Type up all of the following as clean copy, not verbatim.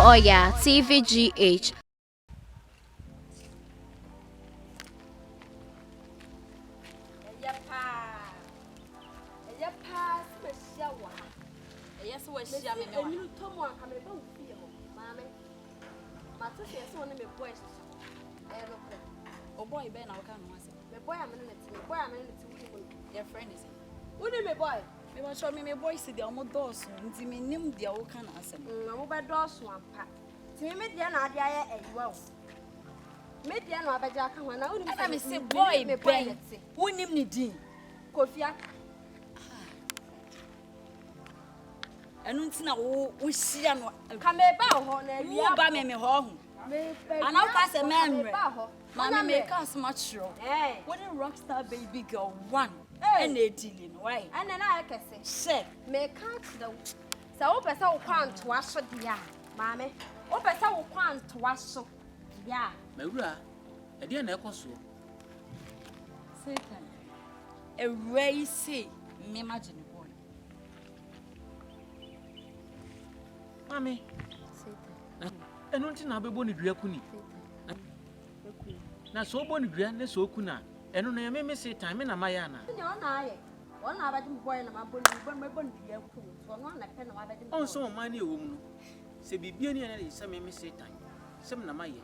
Oya, TVGH. Ɛyɛ paa. Ɛyɛ paa sɛ mahyia wo ha. Ɛyɛ sɛ wahyia me ne wa. Enwunu tɔ mu anka meba wo fie hɔ. Maame, mate sɛ yɛsɛ wo ne me boy hyehyɛ hɔ. Ɛyɛ nokorɛ. O boy bɛn na woka ne ho asɛm? Me boy a me ne no te, me boy a me ne no te, wonim no. Yɛfrɛ ne sɛn? Wonim me boy? Mepakyɛw me me boys deɛ ɔmo dɔɔso nti mennim deɛ woka n'asɛm. Mm, ɔmo bɛdɔɔso ampa. Nti me me deɛ na ade ayɛ ayiwa o. Me deɛ na wabɛgye aka ho anaa wonim Ɛna sɛ me se me boy ne me boy na bɛn te. wonim ne din? Kofi Aka. Ɛno nti na wo wohyia no. Ka meba wo hɔ na awia. Wo ba me me hɔ ho. Anaa woka sɛ mɛmmerɛ. Maame meka asɛm akyerɛ wo. Wo ne rockstar baby girl one ɛna ɛdili no why? Ɛnɛ na ayɛ kɛse. Hyɛ. Meka akyerɛ wo sɛ wopɛ sɛ wokɔ antoa so deɛ a maame wopɛ sɛ wokɔ antoa so deɛ a. M'awura, ɛdeɛn na ɛkɔ soɔ? Satan, awura yi se me magye ne boy. Maame, na ɛno nti na wobɛbɔ no dua ku ni? Na sɛ wobɔ no dua na sɛ oku no a, ɛno no ɛyɛ me me Satan, me na mayɛ anaa? Nea ɔna ayɛ, ɔna abɛgye me boy na mabɔ no, mɛbɔ no dua ku no, nti ɔno ana pɛ na wabɛgye me boy. Ɔn sɛ ɔman no a ɛwɔ mu no, sɛ biribi ani a na ɛyɛ sɛ me me Satan, sɛ me na mayɛ.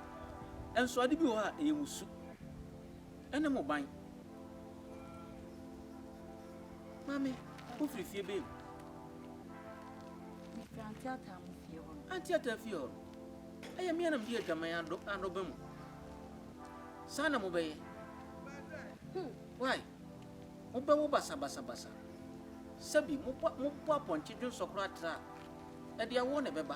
Nso ade bi wɔ hɔ a, ɛyɛ mo su ne mo ban. Maame, wofiri fie bɛn mu? Mefiri Auntie Ataa mo fie hɔ no. Auntie Ataa fie hɔ no, ɛyɛ me a na mede adwaman adɔ adɔba mu. Saa na mobɛyɛ. Why? Mobɛwo basabasabasa. Sɛbi, mobɔ mobɔ apɔnkye dwonsɔ koraa tra a, ɛde awoɔ na ɛbɛba.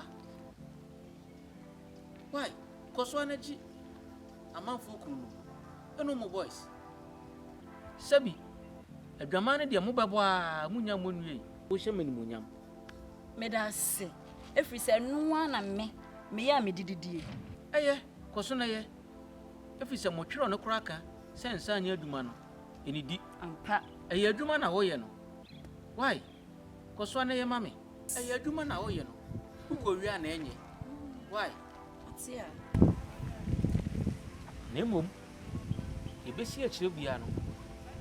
Why? Kɔ so ara na gye amanfoɔ kunu nom. Ɛne wɔn boys. Sɛbi, adwaman no deɛ mobɛbɔ ara, monnya mmɔ nwiei. Wohyɛ me animuonyam. Meda ase, ɛfiri sɛ ɛno ara na me, meyɛ a mede didie. Ɛyɛ, kɔ so na yɛ, ɛfiri sɛ mo twerɛ no koraa ka sɛ nsa anyɛ adwuma no, ɛnnidi. Ampa. Ɛyɛ adwuma na woyɛ no. Why? Kɔ so ara na yɛ ma me. Ɛyɛ adwuma na woyɛ no, wokɔ wie a na ɛnyɛ. Why? Ate a. Na mmom, deɛ ɛbɛsi akyire biara no,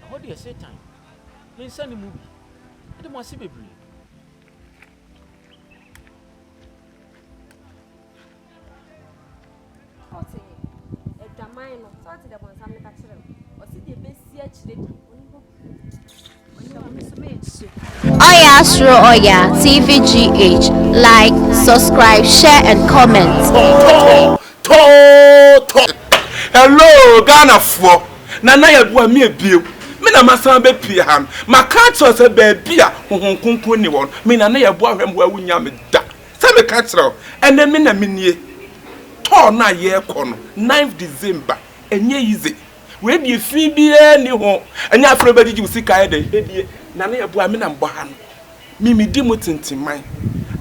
ɛhɔ deɛ Satan, ne nsa nni mu bi. Meda mo ase bebree. Ɔte adwaman no, sɛ ɔte deɛ bɔnsam no ka kyerɛ no, ɔse deɛ ɛbɛsi akyire deɛ, ɔni hɔ bi. Oya Soro Oya TVGH like, subscribe, share and comment. Tɔ tɔ. Hello Ghanafoɔ, Nana Yeboah me bio, me na masan abɛpue ha no, maka akyerɛ wo sɛ baabi a Honhom Kronkron nni hɔ no, me Nana Yeboah hwɛ mmoa wonnya me da. Sɛ meka kyerɛ wo, ɛnɛ me na menie. Tour no a yɛrekɔ no, ninth December, ɛnyɛ easy. Wei deɛ fi biara nni ho. Ɛnyɛ afei na wobɛgyegye wo sika ayɛ dɛn adie. Nana Yeboah me na mebɔ ha no. Me medi mu tintiman.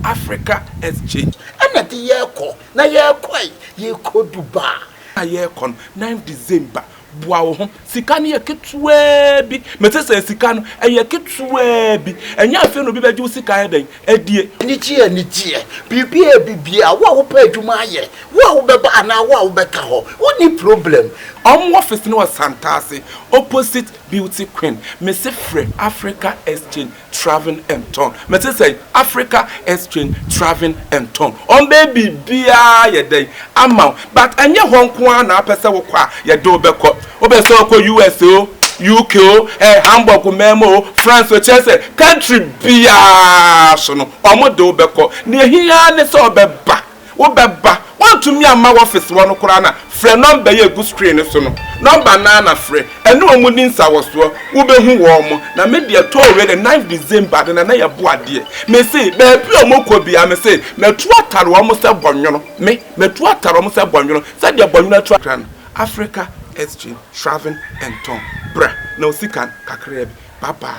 Africa Exchange. Ɛna de yɛrekɔ na yɛrekɔ yi yɛrekɔ Dubai. A yɛrekɔ no ninth December boa wo ho sika no yɛ ketewaa bi mese sɛ sika no ɛyɛ ketewaa bi ɛnyɛ afei na obi bɛgye wo sika ayɛ dɛn adie. Anigyeɛ anigyeɛ, biribiara biribiara, wo a wopɛ adwuma ayɛ, wo a wobɛba anaa wo a wobɛka hɔ, wonni problem. Ɔmo office no wɔ Santase opposite Beauty Queen, mese frɛ Africa Exchange Travelling and Tour mese sɛn Africa Exchange Travelling and Tour wɔn bɛyɛ biribiara yɛ dɛn ama wo but ɛnyɛ hɔ nko ara na apɛ sɛ wokɔ a yɛde wo bɛkɔ wopɛ sɛ wokɔ US o UK o eh, Hamburg man mu o France o kyerɛ sɛ country biara so no wɔn de wo bɛkɔ nea ehia ne sɛ ɔbɛba Wobɛba. Woantumi amma w'ɔfese hɔ no koraa no a, frɛ nɔmba yi a ɛgu screen no so no. Nɔmba no ara na frɛ. Ɛne wɔn nni nsawɔsoɔ. Wobɛhu wɔn. Na me deɛ tɔɔ wei deɛ ninth December de na na yɛbo adeɛ. Mese, baabi a wɔkɔ biara, mese, matu atare wɔn sɛ bɔnwono. Me, matu atare wɔn sɛ bɔnwono. Sɛdeɛ bɔnwono atu atare no. Africa Exchange, Travelling and Tour. Bra na wo sika no kakraa bi. Bye bye.